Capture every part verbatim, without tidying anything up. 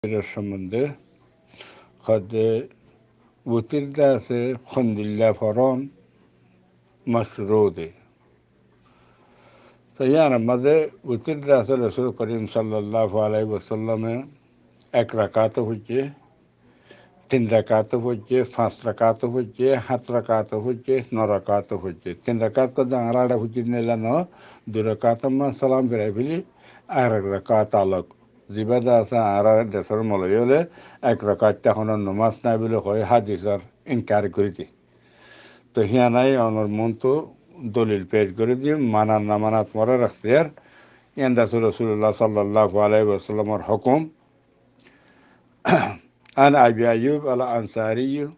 Wutirir sombonde hoódde, wutir de asé hondilla foron masrut de. Toi yíanor mazé wutir de asé Rosul Korim sallallahu alaihi wasallame ek rakaato foijjé, tin rakaato foijjé, fañs rakaato foijjé, hát rakaato foijjé, no rakaato foijjé. Tin rakaat hoódde añára eçé foijjí de endilla no, dui rakaator mazé salam firai feli, ar ek rakaat alok. Zibá de asé añárar decór moloi ókkole ek rakaattú honó nomás nái buli hoi hádisor inkar gorí de. Toi híanai onor muúntu dolil pec gorí di, mana no mana tuáñrar ektiyar. Yían de asé Rosulullah sallallahu alaihi wasallamor hókum. عن أبي أيوب الأنصاري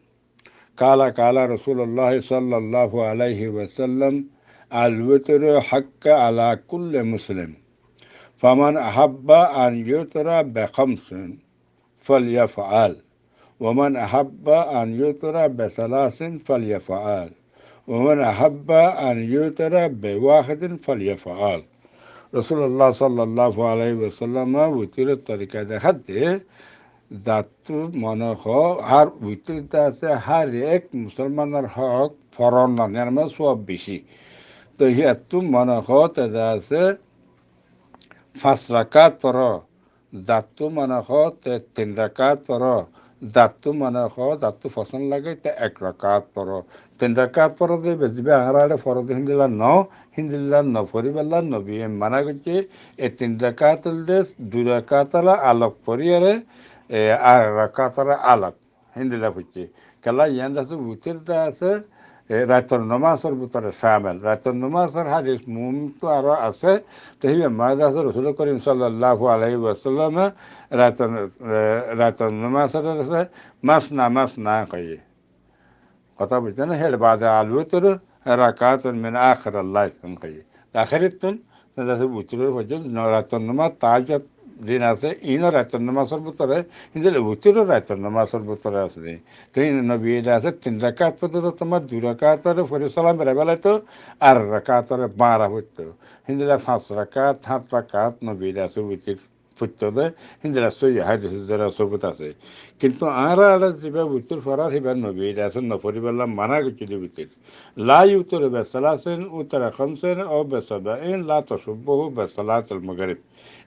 قال قال رسول الله صلى الله عليه وسلم: الوتر حق على كل مسلم، فمن أحب أن يوتر بخمس فليفعل، ومن أحب أن يوتر بثلاث فليفعل، ومن أحب أن يوتر بواحد فليفعل. Rosulullah sallallahu alaihi wasallame wutiror torika deháde, zattú mone hoó, ar wutir de asé hár ek musolmanor hók foron no, yíanor mazé suwab beci. Toi híyattú mone hoó te de asé fañs rakaat foró, zattú mone hoó te tin rakaat foró, zattú mone hoó, zattú fosón lage te ek rakaat foró. Tin rakaat foró de beci be añára eçé foró de híndilla no, híndilla no foribálla nobiye mana goijjé. E tin rakaat óilde dui rakaat ala alok foriyóre, e, ar rakaat ala alok. Híndilla foijjé. Kiyólla yían de asé wutir de asé, e, raitor nomásor bútore camil. Raitor nomásor hádis muúntu aró asé. Te híba mazé de asé Rosul Korim sallallahu alaihi wasallame raitor, e, raitor nomásor asé masna masna hoiyé. Hotá buijjó né? Hér baade al witru rakatun min akhiril layl hoiyé. Akhirittún Te de asé wutiror foijjé, no, raitor nomás, tahajjud din asé, iín o raitor nomásor bútore, híndilla wutir o raitor nomásor bútore asé de. Te iín nobiye de asé tin rakaat foitto, tuáñra dui rakaat ore fori salam firai felaito, ar rakaat ore bañra foitto. Híndilla fañs rakaat, hát rakaat nobiye de asé wutir foitto de, híndilla sóiyi hádis dóra sobut asé. Kintu añára eçé zibá wutir forar híba nobiye de asé no foribálla mana goijjé de wutir. لا يوتر بثلاث، وتر خمس أو بسبع، لا تشبه بصلاة المغرب.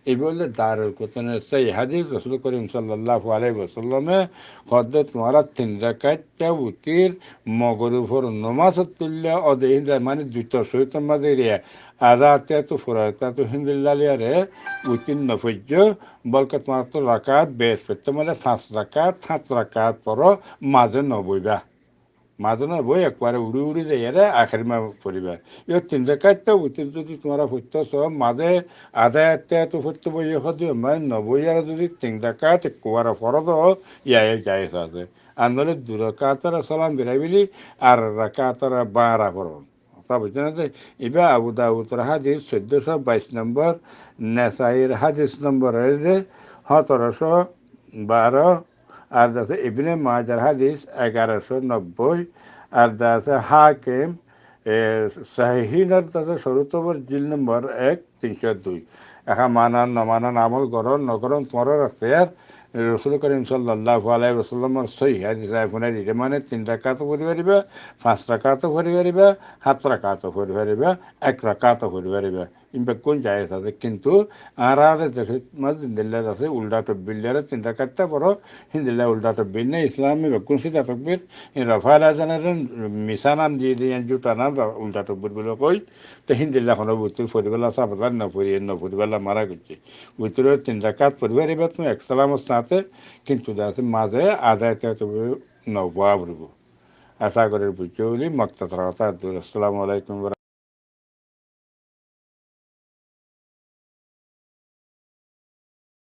Ibá óilde Darul Kutunir sóiyi hádis, Rosul Korim sallallahu alaihi wasallame hoódde tuáñra tin rakaatta wutir Mogorifor nomásor tulla ode híndilla mani duito sóitor mazé eriya, adá attahiyatu, fura attahiyatu híndilla loiyóre wutir no foijjó, bolke tuáñrattú rakaat beci foitto mane fañs rakaat, hát rakaat foró, mazé no boiba. Mazé no boi ekkuare uri uri zaiyóre ahéri ma foribá. Yó tin rakaatta wutir zodi tuáñra foitto so, mazé adá attahiyatu foitto boiyo hoó de, mane no boiyóre zodi tin rakaat ekkuare foró do, yá yó jaiz asé. Ar noóile dui rakaat ore salam firai feli, ar rakaat ore bañra foró. Hotá buijjó né? Ibá Abu Dawudor hádis soiddó cót baic nombor, Nesair hádis nombor óilde hótoro cót baró, ar de asé Ibne Majar hádis egaró cót nobbói, ar de asé Hákim, e, Sahihinor de asé córuto nombor, jil nombor ek, tin cót dui. Ehón manon, no manon, amol goron, no goron, tuáñrar ektiyar. Rosul Korim sallallahu alaihi wasallamor sóiyi hádis añí funai diyí, mane tin rakaat fori fariba, fañs rakaat fori fariba, hát rakaat fori fariba, ek rakaat fori fariba. Iín beggún jaiz asé, kintu añárar decór mazé endilla asé, ulda tobbir loiyóre tin rakaatta foró, híndilla ulda tobbir nái, Islam beggún sida tobbir, iín rafa ala zanare misá nam diyé de, iín juta nam, ulda tobbir buli hoi, te híndilla honó wutir foribálla sabadán no fori, no foribálla mana goijjé. Wutir tin rakaat fori fariba tuñí ek salamor sáñte, kintu de asé mazé adá attahiyatu no fora foribo. Acá gorí buijjó buli, moktasar hotá hoór. Assalamu alaikum wa